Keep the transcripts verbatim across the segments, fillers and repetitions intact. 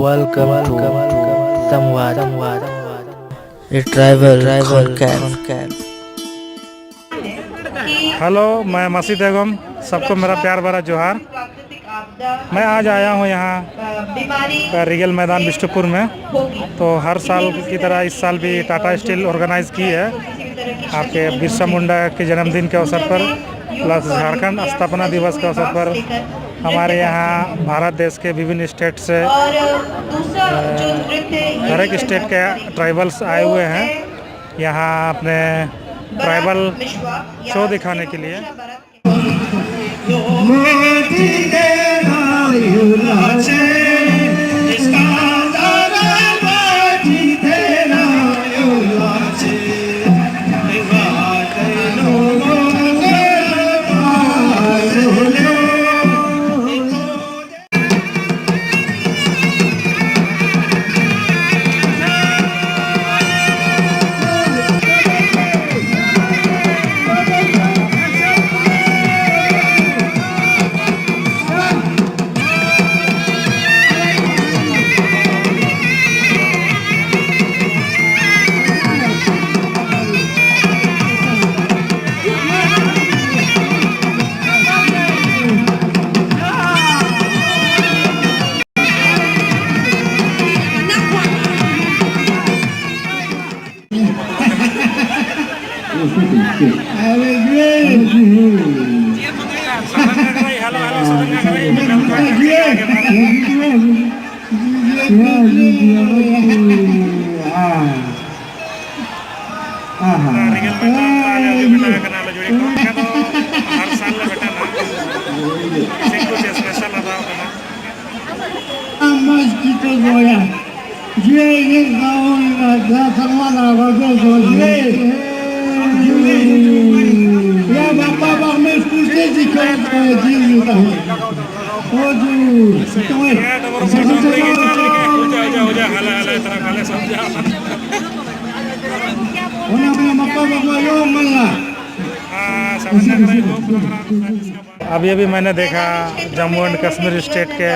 Welcome to Samwad, a tribal conclave. Hello, मैं मसीह देगम, सबको मेरा प्यार भरा जोहार। मैं आज आया हूँ यहाँ रिगल मैदान बिष्णुपुर में। तो हर साल की तरह इस साल भी टाटा स्टील ऑर्गेनाइज की है आपके बिरसा मुंडा के जन्मदिन के अवसर पर, प्लस झारखंड स्थापना दिवस के अवसर पर। हमारे यहाँ भारत देश के विभिन्न स्टेट से, अ, हर एक स्टेट के ट्राइबल्स आए हुए हैं यहाँ अपने ट्राइबल शो दिखाने के लिए। ᱨᱤᱜᱮᱞ ᱢᱮᱱᱟᱜ ᱛᱟᱞᱮ ᱟᱹᱰᱤ ᱵᱮᱴᱟ ᱠᱟᱱᱟ ᱞᱮ ᱡᱩᱲᱤ ᱠᱚ᱾ ᱚᱱᱠᱟ ᱫᱚ ᱦᱟᱨ ᱥᱟᱞ ᱞᱮ ᱵᱮᱴᱟᱱᱟ᱾ ᱥᱤᱝᱠᱩ ᱪᱮ ᱥᱯᱮᱥᱟᱞ ᱦᱟᱛᱟᱣ ᱠᱟᱱᱟ᱾ ᱢᱚᱡᱽ ᱜᱮᱠᱚ ᱜᱚᱭᱟ᱾ ᱡᱮ ᱤᱧᱟᱹᱜ ᱜᱟᱶ ᱨᱟᱡᱟ ᱥᱟᱨᱢᱟ ᱱᱟᱣᱟ ᱫᱚ ᱜᱚᱡ ᱞᱮ᱾ ᱭᱟ ᱵᱟᱯᱟ ᱵᱟᱢᱮ ᱥᱠᱩᱞ ᱛᱮ ᱡᱤᱠᱟ ᱠᱚ ᱡᱤᱞ ᱛᱟᱦᱮᱸ᱾ ᱚ ᱡᱩ, ᱛᱚᱭ᱾ ᱦᱩᱡᱟ, ᱦᱩᱡᱟ, ᱦᱩᱡᱟ, ᱦᱟᱞᱟ, ᱦᱟᱞᱟ, ᱛᱟᱨᱟ, ᱦᱟᱞᱟ, ᱥᱚᱢᱡᱷᱟ᱾ ᱚᱱᱟ ᱠᱚ ᱵᱟᱯᱟ ᱵᱟᱵᱟ ᱭᱚ ᱢᱟᱞᱟ᱾ ᱦᱮᱸ, ᱥᱟᱢᱟᱱ ᱱᱟᱜᱽᱨᱟ ᱦᱚᱸ ᱯᱨᱳᱜᱨᱟᱢ ᱨᱟᱠᱷᱟ ᱦᱩᱭᱩᱜᱼᱟ᱾ अभी अभी मैंने देखा जम्मू एंड कश्मीर स्टेट के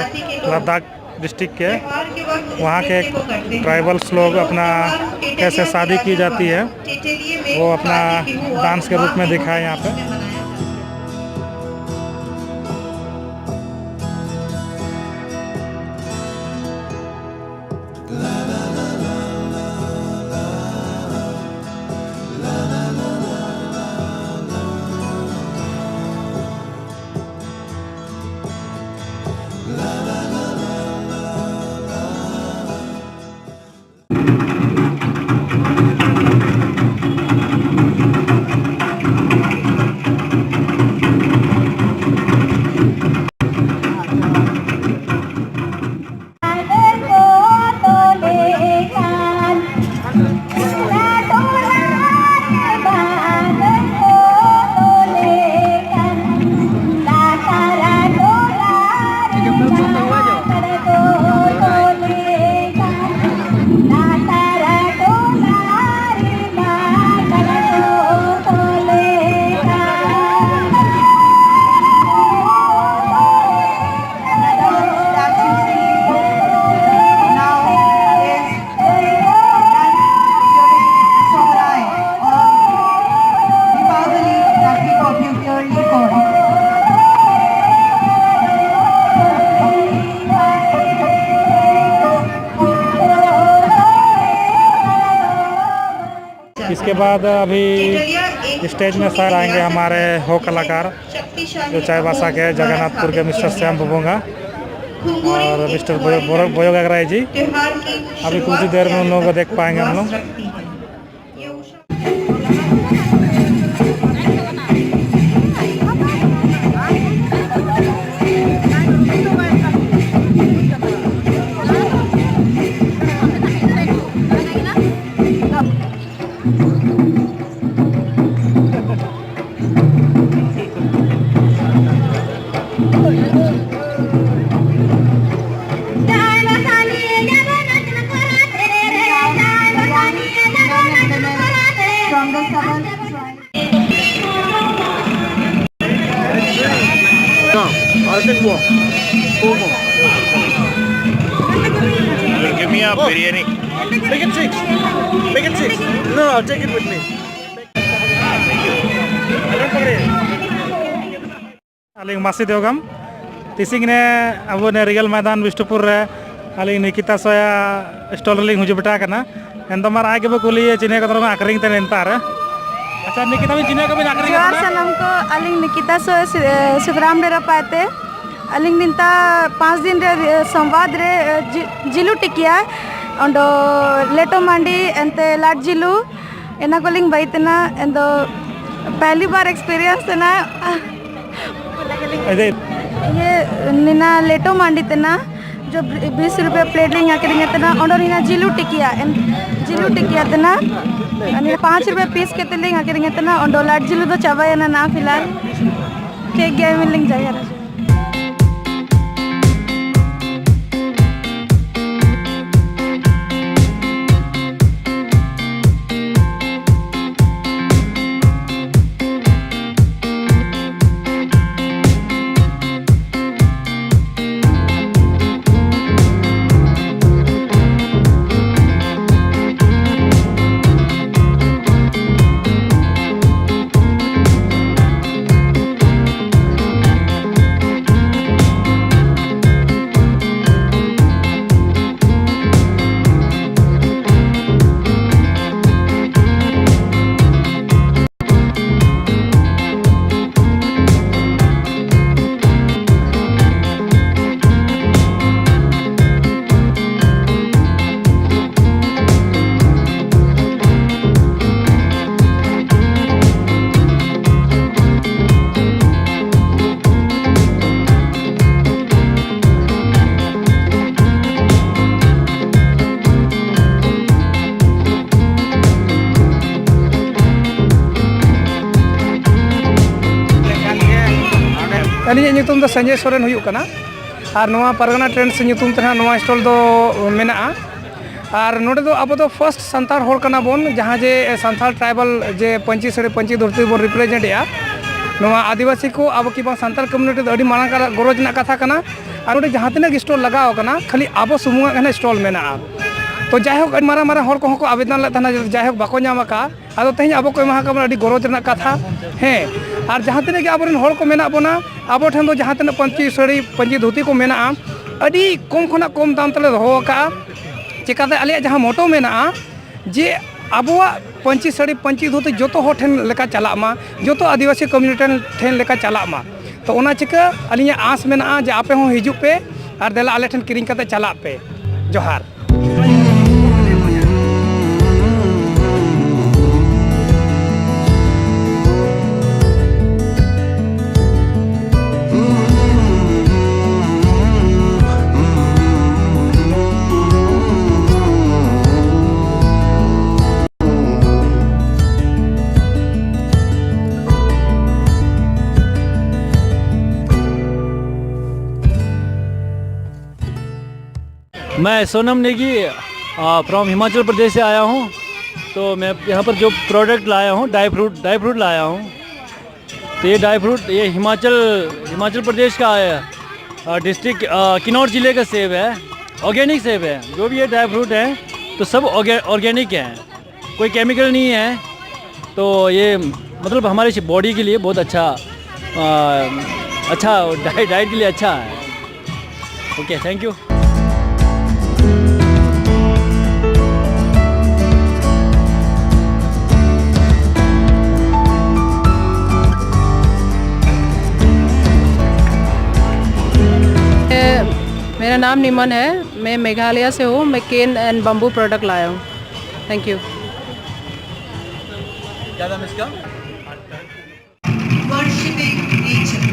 लद्दाख डिस्ट्रिक्ट के वहाँ के ट्राइबल्स लोग अपना कैसे शादी की जाती है, वो अपना डांस के रूप में दिखाए यहाँ पे। Now is done during Sohrai or Deepavali that we popularly call. इसके बाद अभी स्टेज में सर आएंगे हमारे हो कलाकार, जो चाईबासा के जगन्नाथपुर के मिस्टर श्याम बबोंगा और मिस्टर बोयो, बोरो-, बोयो गगराई जी। अभी कुछ ही देर में उन लोगों को देख पाएंगे हम लोग। No, I think more. Four more. Biryani. Make it six. Make it six. No, no, take it with me. ᱟᱹᱞᱤᱧ ᱢᱟᱥᱤ ᱫᱮᱣᱜᱟᱢ᱾ ᱛᱤᱥᱤᱝ ᱨᱮ ᱟᱵᱚ ᱱᱮ ᱨᱤᱜᱟᱞ ᱢᱚᱭᱫᱟᱱ ᱵᱤᱥᱱᱩᱯᱩᱨ ᱨᱮ ᱟᱹᱞᱤᱧ ᱱᱤᱠᱤᱛᱟ ᱥᱚᱭᱟ stall ᱨᱮᱞᱤᱧ ᱦᱤᱡᱩᱜ ᱵᱮᱴᱟ ᱟᱠᱟᱱᱟ᱾ ᱮᱱᱫᱚ ᱢᱟᱨ ᱟᱡ ᱜᱮᱵᱚ ᱠᱩᱞᱤᱭᱮ ᱪᱤᱱᱦᱟᱹ ᱠᱚᱫᱚ ᱟᱹᱠᱷᱨᱤᱧ ᱛᱮ ᱱᱮᱱᱛᱟ ᱨᱮ᱾ ᱟᱪᱪᱷᱟ, ᱱᱤᱠᱤᱛᱟ ᱵᱤᱱ ᱪᱤᱱᱦᱟᱹ ᱠᱚᱵᱤᱱ ᱟᱹᱠᱷᱨᱤᱧ ᱡᱚᱦᱟᱨ ᱠᱟᱱᱟ? ᱥᱟᱱᱟᱢ ᱠᱚ, ᱟᱹᱞᱤᱧ ᱱᱤᱠᱤᱛᱟ ᱥᱚᱭᱟ ᱥᱤ-, ᱮ, ᱥᱤᱵᱨᱟᱢ ᱰᱮᱨᱟ ᱯᱟᱭᱛᱮ᱾ ᱟᱹᱞᱤᱧ ᱱᱤᱛᱟ ᱯᱟᱸᱪ ᱫᱤᱱ ᱨᱮ, ᱮ, ᱥᱳᱢᱵᱟᱫ ᱨᱮ, ᱮ, ᱡᱤ-, ᱡᱤᱞᱩ ᱴᱤᱠᱤᱭᱟ, ᱚᱸᱰᱚ ᱞᱮᱴᱚ ᱢᱟᱱᱰᱤ, ᱮᱱᱛᱮ ᱞᱟᱴ ᱡᱤᱞᱩ, ᱮᱱᱟ ᱠᱚᱞᱤᱧ ᱵᱟᱹᱭ ᱛᱮᱱᱟ᱾ ᱮᱱᱫᱚ ᱯᱮᱦᱞᱤ ᱵᱟᱨ experience ᱛᱮᱱᱟ᱾ ᱟᱫᱚ ᱤᱭᱟᱹ ᱱᱤᱱᱟ ᱞᱮᱴᱚ ᱢᱟᱱᱰᱤ ᱛᱮᱱᱟ, ᱡᱚ ᱵᱤᱥ ᱨᱩᱯᱤᱭᱟ plate ᱞᱤᱧ ᱟᱹᱠᱷᱨᱤᱧ ᱛᱮᱱᱟ, ᱚᱸᱰᱮ ᱱᱤᱱᱟ ᱡᱤᱞᱩ ᱴᱤᱠᱤᱭᱟ, ᱮᱱ-, ᱡᱤᱞᱩ ᱴᱤᱠᱤᱭᱟ ᱛᱮᱱᱟ, ᱱᱤᱱᱟ ᱯᱟᱸᱪ ᱨᱩᱯᱤᱭᱟ piece ᱠᱟᱛᱮ ᱞᱤᱧ ᱟᱹᱠᱷᱨᱤᱧ ᱛᱮᱱᱟ, ᱚᱸᱰᱮ ᱞᱟᱴ ᱡᱤᱞᱩ ᱫᱚ ᱪᱟᱵᱟᱭᱮᱱᱟ ᱱᱟ ᱯᱷᱤᱞᱦᱟᱞ᱾ ᱴᱷᱤᱠ ᱜᱮᱭᱟ, ᱢᱤᱫ ᱞᱤᱧ ᱡᱟᱭᱜᱟ ᱨᱮ᱾ ᱟᱹᱞᱤᱧᱟᱜ ᱧᱩᱛᱩᱢ ᱫᱚ ᱥᱚᱧᱡᱚᱭ ᱥᱚᱨᱮᱱ ᱦᱩᱭᱩᱜ ᱠᱟᱱᱟ᱾ ᱟᱨ ᱱᱚᱣᱟ ᱯᱟᱨᱜᱟᱱᱟ ᱴᱨᱮᱱᱰᱥ ᱧᱩᱛᱩᱢ ᱛᱮ ᱱᱟᱦᱟᱜ ᱱᱚᱣᱟ stall ᱫᱚ ᱢᱮᱱᱟᱜᱼᱟ᱾ ᱟᱨ ᱱᱚᱰᱮ ᱫᱚ ᱟᱵᱚ ᱫᱚ first ᱥᱟᱱᱛᱟᱲ ᱦᱚᱲ ᱠᱟᱱᱟ ᱵᱚᱱ, ᱡᱟᱦᱟᱸ ᱡᱮ ᱥᱟᱱᱛᱟᱲ tribal ᱡᱮ ᱯᱟᱹᱧᱪᱤ ᱥᱟᱹᱲᱤ, ᱯᱟᱹᱧᱪᱤ ᱫᱷᱩᱛᱤ ᱵᱚᱱ represent ᱮᱜᱼᱟ᱾ ᱱᱚᱣᱟ ᱟᱹᱫᱤᱵᱟᱹᱥᱤ ᱠᱚ, ᱟᱵᱚ ᱠᱤ ᱵᱟᱝ ᱥᱟᱱᱛᱟᱲ ᱠᱚᱢᱤᱭᱩᱱᱤᱴᱤ ᱫᱚ ᱟᱹᱰᱤ ᱢᱟᱨᱟᱝ ᱠᱟᱨᱟ-, ᱜᱚᱨᱚᱡᱽ ᱨᱮᱱᱟᱜ ᱠᱟᱛᱷᱟ ᱠᱟᱱᱟ᱾ ᱟᱨ ᱱᱚᱰᱮ ᱡᱟᱦᱟᱸ ᱛᱤᱱᱟᱹᱜ ᱜᱮ ᱥᱴᱚᱞ ᱞᱟᱜᱟᱣ ᱟᱠᱟᱱᱟ, ᱠᱷᱟᱹᱞᱤ ᱟᱵᱚ ᱥᱩᱢᱩᱝᱟᱜ ᱜᱮ ᱱᱟᱦᱟᱜ ᱥᱴᱚᱞ ᱢᱮᱱᱟᱜᱼᱟ᱾ ᱛᱚ ᱡᱟᱭᱦᱳᱠ, ᱟᱹᱰᱤ ᱢᱟᱨᱟᱝ ᱢᱟᱨᱟᱝ ᱦᱚᱲ ᱠᱚᱦᱚᱸ ᱠᱚ ᱟᱵᱮᱫᱚᱱ ᱞᱮᱫ ᱛᱟᱦᱮᱱᱟ, ᱡᱟᱭᱦᱳᱠ, ᱵᱟᱠᱚ ᱧᱟᱢ ᱟᱠᱟᱫᱼᱟ᱾ ᱟᱫᱚ ᱛᱮᱦᱮᱧ ᱟᱵᱚ ᱠᱚ ᱮᱢᱟ ᱟᱠᱟᱫ ᱵᱚᱱᱟ, ᱟᱹᱰᱤ ᱜᱚᱨᱚᱡᱽ ᱨᱮᱱᱟᱜ ᱠᱟᱛᱷᱟ᱾ ᱦᱮᱸ, ᱟᱨ ᱡᱟᱦᱟᱸ ᱛᱤᱱᱟᱹᱜ ᱜᱮ ᱟᱵᱚᱨᱮᱱ ᱦᱚᱲ ᱠᱚ ᱢᱮᱱᱟᱜ ᱵᱚᱱᱟ, ᱟᱵᱚ ᱴᱷᱮᱱ ᱫᱚ ᱡᱟᱦᱟᱸ ᱛᱤᱱᱟᱹᱜ ᱯᱟᱹᱧᱪᱤ ᱥᱟᱹᱲᱤ, ᱯᱟᱹᱧᱪᱤ ᱫᱷᱩᱛᱤ ᱠᱚ ᱢᱮᱱᱟᱜᱼᱟ, ᱟᱹᱰᱤ ᱠᱚᱢ ᱠᱷᱚᱱᱟᱜ ᱠᱚᱢ ᱫᱟᱢ ᱛᱮᱞᱮ ᱫᱚᱦᱚ ᱟᱠᱟᱫᱼᱟ᱾ ᱪᱮᱠᱟᱛᱮ ᱟᱞᱮᱭᱟᱜ ᱡᱟᱦᱟᱸ ᱢᱚᱴᱳ ᱢᱮᱱᱟᱜᱼᱟ, ᱡᱮ ᱟᱵᱚᱣᱟᱜ ᱯᱟᱹᱧᱪᱤ ᱥᱟᱹᱲᱤ, ᱯᱟᱹᱧᱪᱤ ᱫᱷᱩᱛᱤ ᱡᱚᱛᱚ ᱦᱚᱲ ᱴᱷᱮᱱ ᱞᱮᱠᱟ ᱪᱟᱞᱟᱜ ᱢᱟ, ᱡᱚᱛᱚ ᱟᱹᱫᱤᱵᱟᱹᱥᱤ ᱠᱚᱢᱤᱭᱩᱱᱤᱴᱤ ᱴᱷᱮᱱ ᱞᱮᱠᱟ ᱪᱟᱞᱟᱜ ᱢᱟ᱾ ᱛᱚ ᱚᱱᱟ ᱪᱤᱠᱟᱹ ᱟᱹᱞᱤᱧᱟᱜ ᱟᱸᱥ ᱢᱮᱱᱟᱜᱼᱟ ᱡᱮ ᱟᱯᱮ ᱦᱚᱸ ᱦᱤᱡᱩᱜ ᱯᱮ ᱟᱨ ᱫᱮᱞᱟ ᱟᱞᱮ ᱴᱷᱮᱱ ᱠᱤᱨᱤᱧ ᱠᱟᱛᱮ ᱪᱟᱞᱟᱜ ᱯᱮ᱾ ᱡᱚᱦᱟᱨ᱾ मैं सोनम नेगी, आ, फ्रॉम हिमाचल प्रदेश से आया हूँ। तो मैं यहाँ पर जो प्रोडक्ट लाया हूँ, ड्राई फ्रूट, ड्राई फ्रूट लाया हूँ। तो ये ड्राई फ्रूट, ये हिमाचल, हिमाचल प्रदेश का है, आ, डिस्ट्रिक्ट, आ, किन्नौर ज़िले का सेब है, ऑर्गेनिक सेब है। जो भी ये ड्राई फ्रूट है, तो सब ऑर्गे-, ऑर्गेनिक है, कोई केमिकल नहीं है। तो ये, मतलब, हमारे बॉडी के लिए बहुत अच्छा, आ, अच्छा डाइट, डाइट के लिए अच्छा है। Okay, thank you. मेरा नाम निमन है, मैं मेघालय से हूँ। मैं केन एंड बम्बू प्रोडक्ट लाया हूँ। Thank you. क्या नाम इसका? Worshipping nature.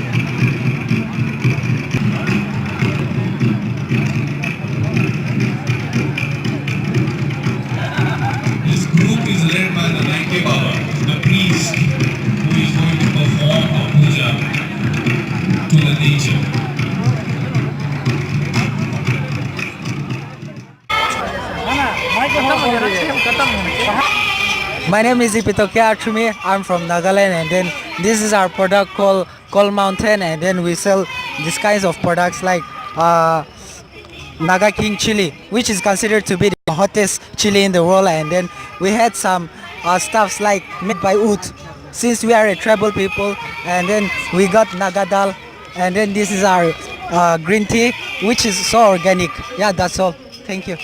This group is led by the Naike Baba, the priest who is going to perform a puja to the nature. My name is Ipitokia Achumi. I'm from Nagaland, and then this is our product called Cold Mountain, and then we sell these kinds of products like uh, Naga King chili, which is considered to be the hottest chili in the world, and then we had some uh, stuffs like made by wood, since we are a tribal people, and then we got Naga dal, and then this is our uh, green tea, which is so organic. Yeah, that's all. Thank you.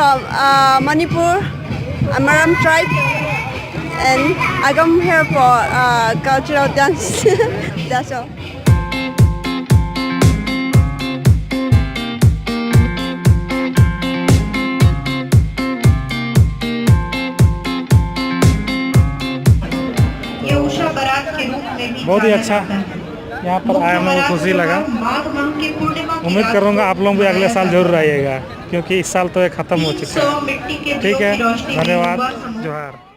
Um, uh, Manipur, uh, Maram tribe, and I come here for uh, cultural dance. That's all. बहुत ही अच्छा, यहाँ पर आए हम लोग को खुशी लगा। उम्मीद करूँगा आप लोग भी अगले साल जरूर आइएगा, क्योंकि इस साल तो ये ख़त्म हो चुका है। ठीक है, धन्यवाद, जोहार।